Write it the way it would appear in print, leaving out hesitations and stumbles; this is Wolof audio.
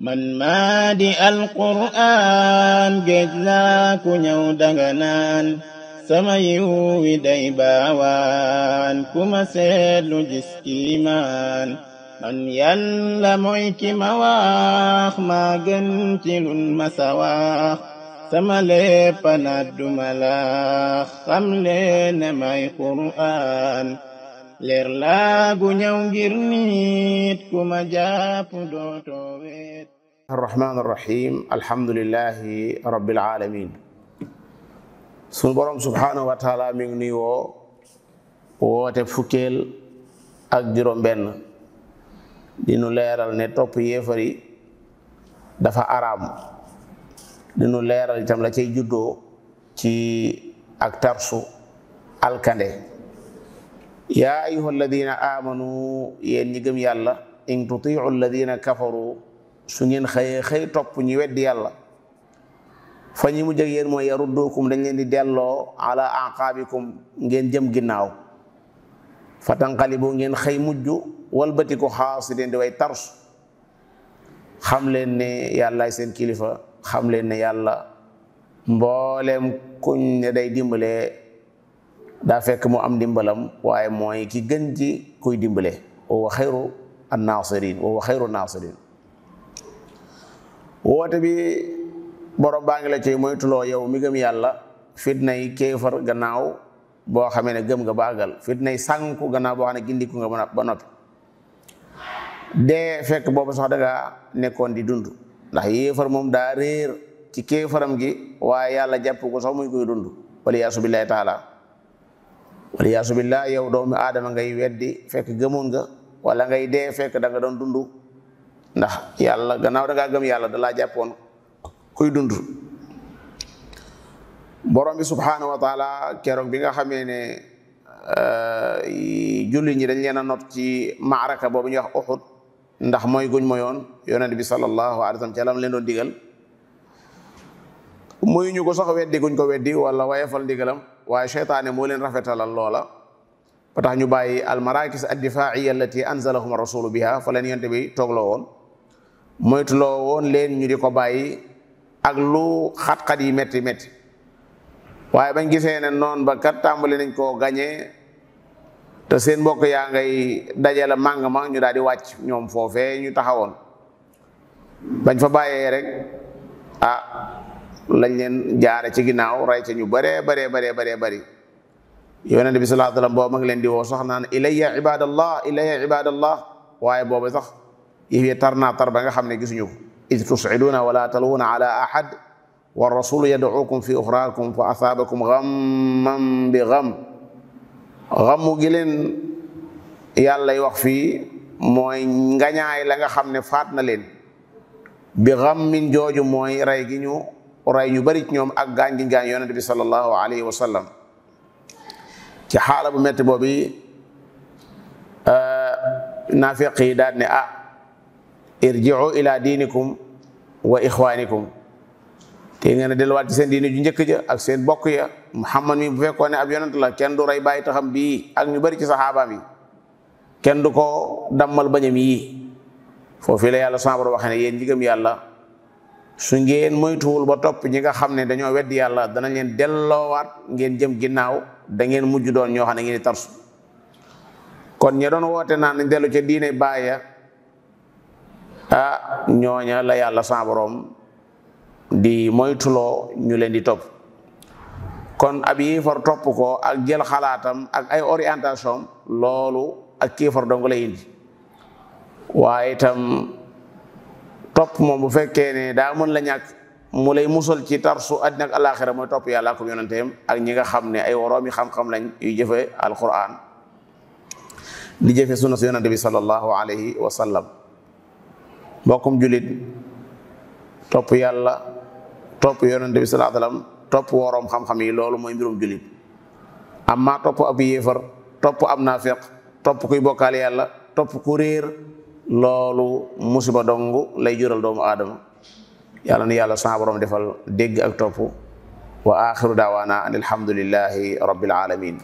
man maa di alquraan géej laa ku ñëw danga naan sama yiw wi day baawaan ku ma seetlu gis kiimaan man yàlla mooy ki ma wax maa gën ci lun ma sa wax sama lépp na duma la xam leen ne may quraan leer laa gu ñëw ngir nit ku ma jàpp dootoo weet. arrahmaan arrahim alhamdulillahi rabbil alamin sunu borom subhanahu wa taala mi ngi nuy woote fukkeel ak juróom benn di nu leeral ne topp yéefari dafa araam di nu leeral itam la cay juddoo ci ak tarsu alkande yaa ayuha alladina amanu yéen ñi gëm yàlla in tutiu alladina kafaru su ngeen xëy topp ñi weddi yàlla fa ñi mu jëg yéen mooy yaruddukum dañ leen di delloo ala aqaabikum ngeen jëm ginnaaw fa tanqalibu ngeen xëy mujj walbatiku xaasidiin di way tarsu xam leen ne yàllaay seen kilifa xam leen ne yàlla mbooleem kuñ ne day dimbale daa fekk mu am dimbalam waaye mooy ki gën ci kuy dimbale wa huwa xayru an-naasirin wa huwa xayru naasirin woote bi borom baa ngi la ci moytuloo yow mi gëm yàlla fitnay kéefar gannaaw boo xamee ne gëm nga baagal fitnay sànku gannaaw boo xam ne gindiku nga ba noppi dee fekk boobu sax danga nekkoon di dund ndax yéefar moom daa réer ci kéefaram gi waaye yàlla jàpp ko sax muy koy dund waliyaasu billahi taala waliyaasu billahi yow doomu aadama ngay weddi fekk gëmoon nga wala ngay dee fekk da nga doon dund ndax yàlla gannaaw da ngaa gëm yàlla da laa jàppoon kuy dund borom bi subhanahu wa taala keroog bi nga xamee ne julli ñi dañ leen a not ci maaraka boobu ñuy wax Uhud ndax mooy guñ moyoon yonent bi sallallahu alayhi wa sallam ca lam leen doon digal muy ñu ko sax weddi guñ ko weddi wala wayefal ndigalam waaye seytaane moo leen rafetalal loola ba tax ñu bàyyi almarakis addifaiya allati anzalahum rasulu biha fa leen yonent bi toogloo woon moytuloo woon leen ñu di ko bàyyi ak lu xat-xat yi métti métti waaye bañ gisee ne noon ba kat tàmbali nañ koo gañee te seen mbokk yaa ngay dajale màng ma ñu daal di wàcc ñoom foofee ñu taxawoon bañ fa bàyyee rek lañ leen jaare ci ginnaaw ray ca ñu baree bari yonent bi sallallahu alayhi wa sallam boobu ma ngi leen di woo sax naan ilayya ibadallah waaye boobu sax yëf tar naa tar ba nga xam ne gisuñu ko id tus'iduna wala talwuna ala ahad wa rasulu yad'ukum fi uxraakum fa asaabakum ghamman bi gham xammu gi leen yàllay wax fii mooy ngañaay la nga xam ne faat na leen bi ghammin jooju mooy rey gi ñu rey ñu bari ci ñoom ak gaañ gi gaañ yonent bi sallallahu alayhi wa sallam ci xaala bu metti boobu naafiq yi daal ne irji'u ila diinikum wa ixwaanikum te ngeen a delluwaat ci seen diini ju njëkk ja ak seen bokk ya Muhammad mi bu fekkoon ne ab yonent la kenn du rey bàyyi taxam bii ak ñu bari ci saxaabaam yi kenn du ko dammal bañam yii foofu la yàlla sama borom waxee ne yéen ñi gëm yàlla su ngeen moytuwul ba topp ñi nga xam ne dañoo weddi yàlla danañ leen delloowaat ngeen jëm ginnaaw da ngeen mujj doon ñoo xam ne ngeen di tarsu kon ña doon woote naan nañ dellu ca diine baaya ñooña la yàlla sama borom di moytuloo ñu leen di topp kon ab yéefar topp ko ak jël xalaatam ak ay orientation loolu ak kéefar dong lay indi waaye itam topp moom bu fekkee ne daa mën la ñàkk mu lay musal ci tarsu àddina ak alaaxira mooy topp yàlla ak yonenteem ak ñi nga xam ne ay woroomi xam-xam lañ yuy jëfe alquran di jëfe sunna si yonente bi sallallahu alayhi wa sallam mbokkum julit topp yàlla topp yonente bi sallallahu alayhi wa sallam topp woroom xam-xam yi loolu mooy mbirum julit amma topp ab yéefar topp ab naafiq topp kuy bokkaale yàlla topp ku réer loolu musiba dong lay jural doomu aadama yàlla na yàlla sa borom defal dégg ak topp wa axiru daawaana an alhamdulillahi rabbil alamin